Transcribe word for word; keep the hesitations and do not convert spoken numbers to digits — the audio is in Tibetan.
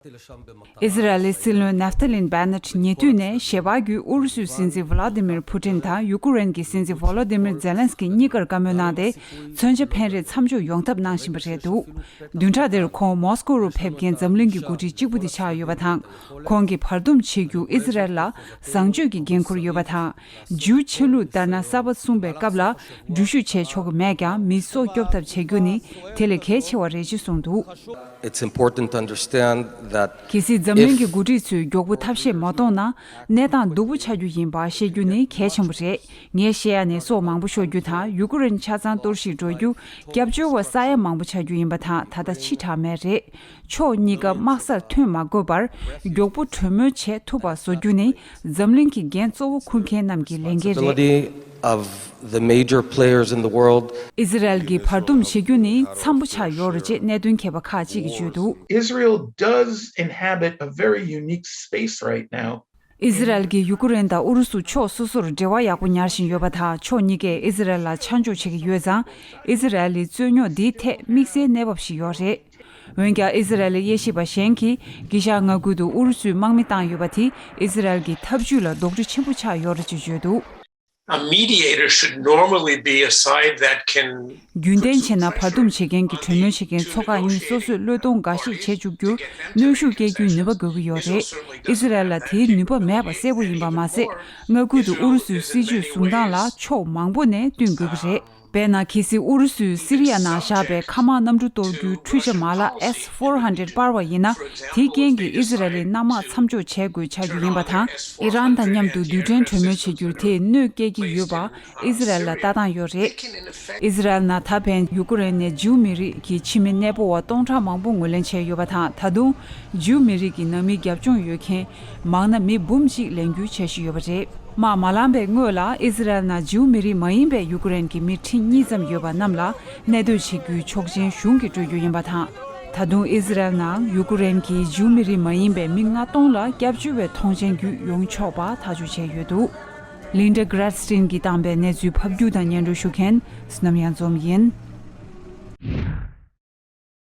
ཨི་ཟི་རལ་ལི་སྲིད་བློན་ནེབ་ཐ་ལིན་བྷེ་ནེད་ཉེ་དུས་ནས་ཞལ་པར་བརྒྱུད་ཨུ་རུ་སུའི་སྲིད་འཛིན་ཝ་ལ་ཏི་མིར་ཕུ་ཏིན་དང་ཡུ་ཀུ་རེན་གྱི་སྲིད་འཛིན་ཝོ་ལོ་ཏི་མིར་ཛེ་ལན་སི་ཀི་གཉིས་ཀར་བཀའ་མོལ་གནང་སྟེ། མཚོན་ཆ་འཕེན་རེས་མཚམས་འཇོག་ཡོང་ཐབས་གནང་བཞིན་པ་རེད་འདུག་བདུན་ཕྲག་འདིར་ཁོང་མོ་སི་ཀོ་རུ་ཕེབས་མཁན་འཛམ་གླིང་གི་འགོ་ཁྲིད་གཅིག་པུ་དེ་ཆགས་ཡོད་པ་དང་། ཁོང་གིས་བར་འདུམ་བྱེད་རྒྱུ་ཨི་ཟི་རལ་ལ་བཟང་སྤྱོད་ཀྱི་འགན་ཁུར་ཡོད་པ་དང་། ཇིའུ་ཆོས་ལུགས་ལྟར་ན་ས་བབ་གསུམ་པའི་སྐབས་ལ་འགྲུལ་བཞུད་བྱས་ཆོག་གི་མེད་ཀྱང་། མི་སྲོག་སྐྱོབ་ཐབས་བྱེད་རྒྱུ་ནི་དེ་ལས་གལ་ཆེ་བ་རེད་ཅེས་གསུངས་འདུག It's important to understand that གལ་སྲིད་འཛམ་གླིང་གི་འགོ་ཁྲིད་ཚོས་མགྱོགས་པོ་ཐབས་ཤེས་མ་གཏོང་ན། གནས་སྟངས་སྡུག་པོ་ཆགས་རྒྱུ་ཡིན་པ་ཤེས་རྒྱུ་ནི་གལ་ཆེན་པོ་རེད། ངས་བཤད་ཡ་ནི་སྲོག་མང་པོ་ཤོར་རྒྱུ་དང་། ཡུ་ཀུ་རེན་ཆ་ཚང་གཏོར་བཤིག་འགྲོ་རྒྱུ། སྐྱབས་བཅོལ་བ་ས་ཡ་མང་པོ་ཆགས་རྒྱུ་ཡིན་པ་དང་། ད་ལྟ་ཕྱི་དྲགས་མེད་རེད། ཕྱོགས་གཉིས་ཀ་དམག་སར་ཐོན་མ་དགོས་པར་མགྱོགས་པོ་གྲོས་མོལ་བྱེད་ཐུབ་པ་བཟོ་རྒྱུ་ནི་འཛམ་གླིང་གི་འགན་གཙོ་བོ་འཁུར་མཁན་རྣམས་ཀྱི་ལས་འགན་རེད། Of the major players in the world. ཨི་ཟི་རལ་གྱིས་བར་འདུམ་བྱེད་རྒྱུ་ནི་འཚམ་པོ་ཆགས་ཡོད་རེད་ཅེས་གནད་དོན་མཁས་པ་ཁག་ཅིག་གིས་བརྗོད་འདུག Israel does inhabit a very unique space right now. ཨི་ཟི་རལ་གྱིས་ཡུ་ཀུ་རེན་དང་ཨུ་རུ་སུ་ཕྱོགས་སོ་སོར་འབྲེལ་བ་ཡག་པོ་ཉར་བཞིན་ཡོད་པ་དང་། ཕྱོགས་གཉིས་ཀས་ཨི་ཟི་རལ་ལ་ཆ་འཇོག་བྱེད་ཀྱི་ཡོད་ཙང་། ཨི་ཟི་རལ་ལི་རྩོད་རྙོག་འདིའི་ཐད་དམིགས་བསལ་གནས་བབ་ཞིག་ཡོད་རེད། འོན་ཀྱང་ཨི་ཟི་རལ་ལི་དབྱེ་ཞིབ་པ་གཞན་གྱིས་དཀྱིལ་ཤར་མངའ་ཁུལ་དུ་ཨུ་རུ་སུས་དམག་མི་བཏང་ཡོད་པ་དེས་ཨི་ཟི་རལ་གྱི་འཐབ་ཇུས་ལ་རྡོག་རྫིས་ཆེན་པོ་ཆགས་ཡོད་རེད་ཅེས་བརྗོད་འདུག A mediator should normally be a side that can རྒྱུན་ལྡན་བྱས་ན་བར་འདུམ་བྱེད་མཁན་གྱི་གྲོས་མོལ་བྱེད་མཁན་ཚོ་ཁག་གཉིས་སོ་སོས་བློས་གཏོང་འགའ་ཤས་བྱེད་བཅུག་རྒྱུར་གནོན་ཤུགས་སྐྱེལ་རྒྱུའི་ནུས་པ་དགོས་ཀྱི་ཡོད་རེད། ཨི་ཟི་རལ་ལ་དེའི་ནུས་པ་མེད་པ་གསལ་པོ་ཡིན་པ་མ་ཟད། མངའ་ཁུལ་དུ་ཨུ་རུ་སུའི་སྲིད་ཇུས་བཟུང་སྟངས་ལ་ཕྱོགས་མང་པོ་ནས་བསྟུན་དགོས་ཀྱི་རེད། དཔེར་ན། གལ་སྲིད་ཨུ་རུ་སུས་སི་རི་ཡ་ནང་བཞག་པའི་མཁའ་དམག་གནམ་གྲུ་གཏོར་རྒྱུའི་འཕྲུལ་ཆས་མ་ལག་S four hundred སྤར་བ་ཡིན་ན། དེའི་རྐྱེན་གྱིས་ཨི་ཟི་རལ་ལི་གནམ་དམག་མཚམས་འཇོག་བྱེད་དགོས་ཆགས་རྒྱུ་ཡིན་པ་དང་། ཨི་རན་དང་མཉམ་དུ་རྡུལ་ཕྲན་གྲོས་མོལ་བྱེད་རྒྱུར་དེས་གནོད་སྐྱེལ་གྱི་ཡོད་པ་ཨི་ཟི་རལ་ལ་ལྟ་སྟངས་ཡོད་རེད། ཨི་ཟི་རལ་ནང་ད་ཕན་ཡུ་ཀེ་རེན་ནས་ཇིའུ་མི་རིགས་ཀྱི་ཕྱི་མི་གནས་སྤོ་བ་སྟོང་ཕྲག་མང་པོ་ངོས་ལེན་བྱས་ཡོད་པ་དང་། ད་དུང་ཇིའུ་མི་རིགས་ཀྱི་ནང་མི་རྒྱབ་ལྗོངས་ཡོད་མཁན་མང་ན་མི་འབུམ་གཅིག་ལེན་རྒྱུའི་འཆར་གཞི་ཡོད་པ་རེད། དམག་མ་ལངས་པའི་སྔོན་ལ་ཨི་ཟི་རལ་ནང་ཇིའུ་མི་རིགས་མ་ཡིན་པའི་ཡུ་ཀེ་རེན་གྱི་མི་ཁྲི་གཉིས་ཙམ་ཡོད་པ་རྣམས་ལ་གནས་སྡོད་བྱེད་རྒྱུའི་ཆོག་མཆན་གཞུང་གིས་སྤྲོད་རྒྱུ་ཡིན་པ་དང་། ད་དུང་ཨི་ཟི་རལ་ནང་ཡུ་ཀེ་རེན་གྱི་ཇིའུ་མི་རིགས་མ་ཡིན་པའི་མི་ལྔ་སྟོང་ལ་སྐྱབས་བཅོལ་བའི་ཐོངས་མཆན་བརྒྱུད་ཡོང་ཆོག་པ་ཐག་གཅོད་བྱས་ཡོད་འདུག Linda Gradstein གྱིས་བཏང་པའི་གནས་ཚུལ་ཕབ་སྒྱུར་དང་སྙན་སྒྲོན་ཞུ་མཁན་བསོད་ནམས་གཡང་འཛོམས་ཡིན།